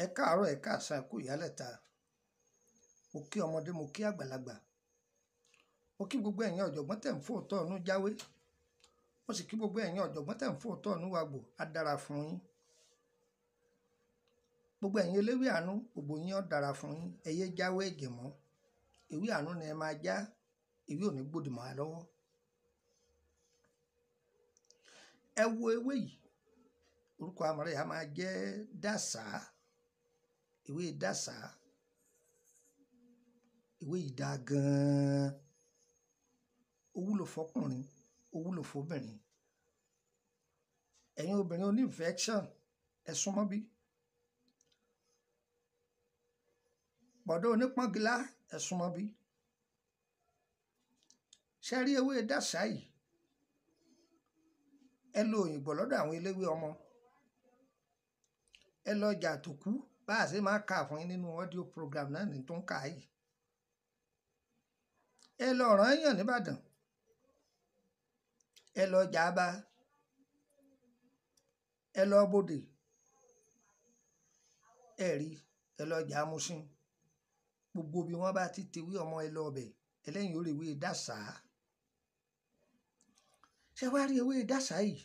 Ẹ káàárọ̀, ẹ káàsán, ẹ kú ìyálẹ̀ta. Mo kí ọmọdé, mo kí àgbàlagbà. Mo kí gbogbo ẹ̀yin ọ̀jọ̀gbọ́n tẹ̀ ń fòótọ́ ọ̀nù jáwé. Mo sì kí gbogbo ẹ̀yin ọ̀jọ̀gbọ́n tẹ̀ ń fòótọ́ ọ̀nù wagbò. Á dára fún yín. Gbogbo ẹ̀yin eléwé àánú, gbogbo yín ó dára fún yín. Ẹ yé jáwé ẹ̀jẹ̀ mọ́. Ewé àánú ni ẹ máa já. Ewé ò ní gbòdì mọ́ wa lọ́wọ́. Ẹ wo ewé yìí. Orúkọ àmọ́ rẹ̀ á máa jẹ́ dàsá. Ewé dàsá. Ewé yìí dáa gan-an. Ó wúlò fọkùnrin, ó wúlò fóbìnrin. Ẹ̀yin obìnrin oní infection, ẹ súnmọ́ bí. Bọ̀dọ̀ onípọ́ngilá, ẹ súnmọ́ bí. Ṣé rí ewé dàsá yìí? Ẹ lo òyìnbó lọ́dọ̀ àwọn eléwé ọmọ. Ẹ lọ ọjà àtòkú bá a ṣe máa kà fún yín nínú audio program náà ní tó ń kà yìí. Ẹ lọ Ọ̀rànyàn nìbàdàn. Ẹ lọ ọjà Aba. Ẹ lọ Bódè. Ẹ rí, ẹ lọ ọjà Amúsín. Gbogbo bí wọ́n bá ti tewé ọmọ ẹ lọ ọbẹ̀, ẹlẹ́yin ó rí ewé dàsá. Ṣé wàá rí ewé dàsá yìí?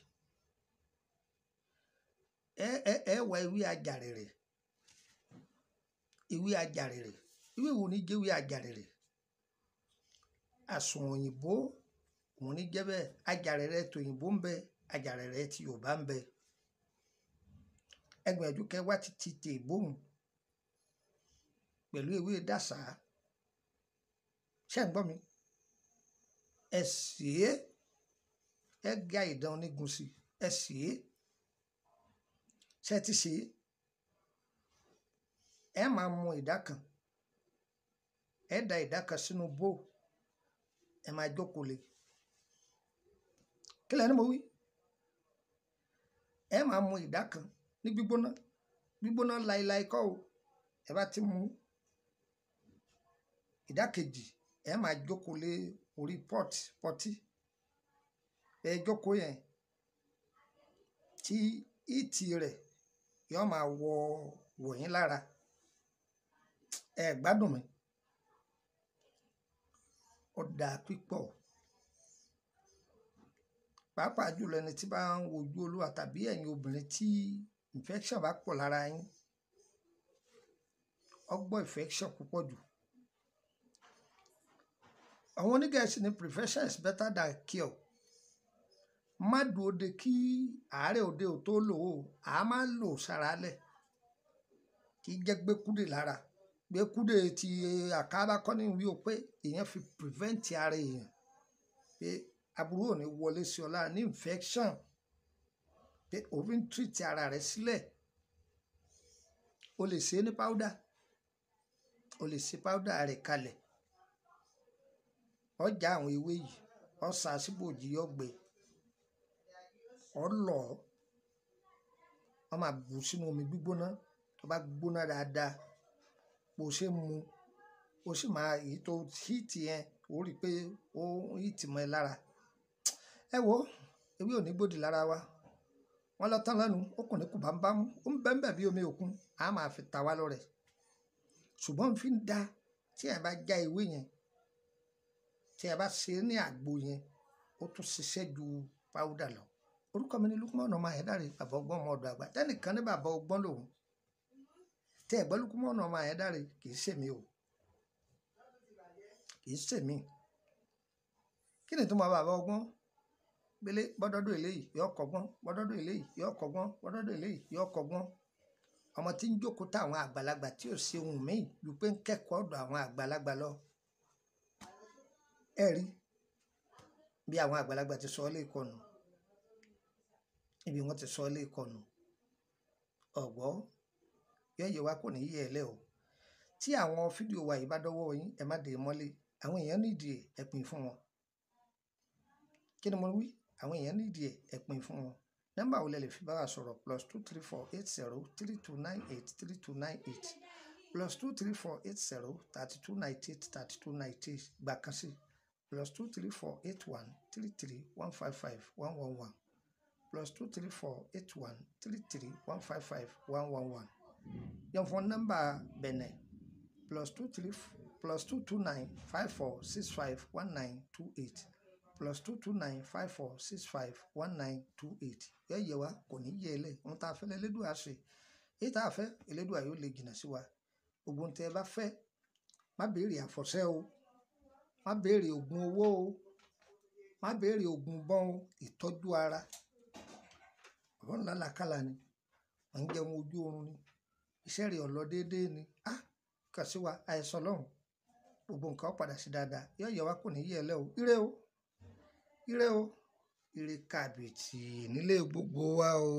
Ẹ wá ewé àjàrẹ̀rẹ̀. Ewé àjàrẹ̀rẹ̀. Ewé wo ni jẹ́ ewé àjàrẹ̀rẹ̀? Àsùn òyìnbó òun ní jẹ́ bẹ́ẹ̀. Àjàrẹ̀rẹ̀ tòyìnbó ń bẹ, àjàrẹ̀rẹ̀ ti Yorùbá ń bẹ. Ẹ gbìyànjú kẹ́ wá títí tèbóhùn pẹ̀lú ewé dàsá. Ṣé ẹ̀ ń gbọ́ mi? Ẹ sè é. Ẹ gé ìdán onígun sí. Ẹ sè é. Ṣé ẹ ti sè é? Ẹ máa mu ìdá kan. Ẹ da ìdá kan sínú bowl. Ẹ máa jókòó lé. Kí lẹ ní mo wí? Ẹ máa mu ìdá kan ní gbígbóná. Gbígbóná láíláí kọ́ o. Ẹ bá ti mu ìdá kejì, ẹ máa jókòó lé orí pot, pọtí. Ẹ jókòó yẹn tí ìtì rẹ̀ yóò máa wọ wọ̀ yín lára. Ẹ gbádùn mi. Ó dáa pípọ̀. Pàápàá jùlọ ẹni tí bá ń wojú Olúwa tàbí ẹ̀yin obìnrin tí infection bá pọ̀ lára yín. Ọgbọ́ infection púpọ̀ jù. Àwọn onígẹ̀ẹ́sì ní prevention is better than cure. Má dúró de kí àárẹ̀ òde ò tó lò ó, a máa lò sára lẹ̀. Kì í jẹ́ gbékúdè lára. Gbékúdè ti àkàbà kọ́ ní wí o pé èèyàn fi prevent ara èèyàn pé aburú ò ní wọlé sí ọ lára ní infection, pé o fi ń treat ara rẹ sílẹ̀. O lè ṣe é ní powder. O lè ṣe powder rẹ̀ kalẹ̀. Ọ já àwọn ewé yìí, ọ sá síbòji ọgbẹ. Ọ lọ̀ ọ́. Wọ́n máa bù sínú omi gbígbóná. Tó bá gbóná dáadáa, bó ṣe ń mu, ó sì máa èyí tó heat yẹn, ó rí pé ó heat mọ́ ẹ lára. Ẹ wo, ewé ò ní gbòdì lára wa. Wọ́n lọ tán lẹ́nu, ó kùn ní kù bámúbámú, ó ń bẹ́ńbẹ̀ bí omi òkun, a máa fi ta wá lọ́rẹ. Ṣùgbọ́n fi ń da tí ẹ bá já ewé yẹn, tí ẹ bá ṣe é ní àgbo yẹn, ó tún ṣiṣẹ́ ju powder lọ. Orúkọ mi ni Lukman ọmọ Ayédáre, bàbá ọgbọ́n ọmọ ọ̀dọ̀ àgbà. Tẹ́nìkan ní bàbá ọgbọ́n lòun. Tẹ́ ẹ gbọ́ Lukman ọmọ Ayédáre, kì í ṣèmi o. Kì í ṣèmi. Kí ni ìtumọ̀ bàbá ọgbọ́n? Gbélé bọ́dọ́dọ̀ eléyìí yọ kọ́gbọ́n, bọ́dọ́dọ̀ eléyìí yọ kọ́gbọ́n, bọ́dọ́dọ̀ eléyìí yọ kọ́gbọ́n. Ọmọ tí ń jókòó tá àwọn àgbàlagbà tí ò ṣe ohun míì ju pé ń kẹ́kọ̀ọ́ ọ̀dọ̀ àwọn àgbàlagbà lọ. Ẹ rí bí àwọn àgbàlagbà ti sọ ọ́ lé ìkọnù. Ibi wọ́n ti sọ ọ́ lé ìkọnù. Ọ̀gbọ́ yẹ́yẹ́ wa kò ní yẹ̀ ẹ́ lẹ́ o. Tí àwọn fídíò wa yìí bá dọ́wọ́ yín, ẹ má dè é mọ́lé. Àwọn èèyàn nídìí ẹ̀, ẹ pín fún wọn. Kí ni mo wí? Àwọn èèyàn nídìí ẹ̀, ẹ pín fún wọn. Nọ́mbà wo lẹ lè fi bá wa sọ̀rọ̀? +234 80 32 98 32 98 +234 80 32 98 32 98. Gbà kan sí +234 81 33 155 111 +234 81 33 155 111. Yẹn fún nọ́mbà Bẹ̀nẹ̀ +23 +229 54 65 1928 +229 54 65 1928. Yẹ yẹ wa kò ní yẹ ẹ lẹ. Ohun tá a fẹ́ lẹ́lẹ́dùá ṣe, èyí tá a fẹ́ Elédùà yóò lè jìnnà sí wa. Gbogbo ohun tẹ́ ẹ bá fẹ́, má béèrè àfọ̀ṣẹ́ o, má béèrè oògùn owó o, má béèrè oògùn bọ́n o, ìtọ́jú ara. Ọ̀rọ̀ ńlá làkàlà ni, à ń jẹun ojú oorun ni, iṣẹ́ rẹ̀ ọ̀lọ́ déédéé ni. Á kàn sí wa, àìsàn lọ́hùn, gbogbo nǹkan ó padà sí dáadáa. Yóò yẹ wa kò ní yẹ ẹ lẹ́ o. Ire o, ire o, ire kàbìtì nílé gbogbo wa o.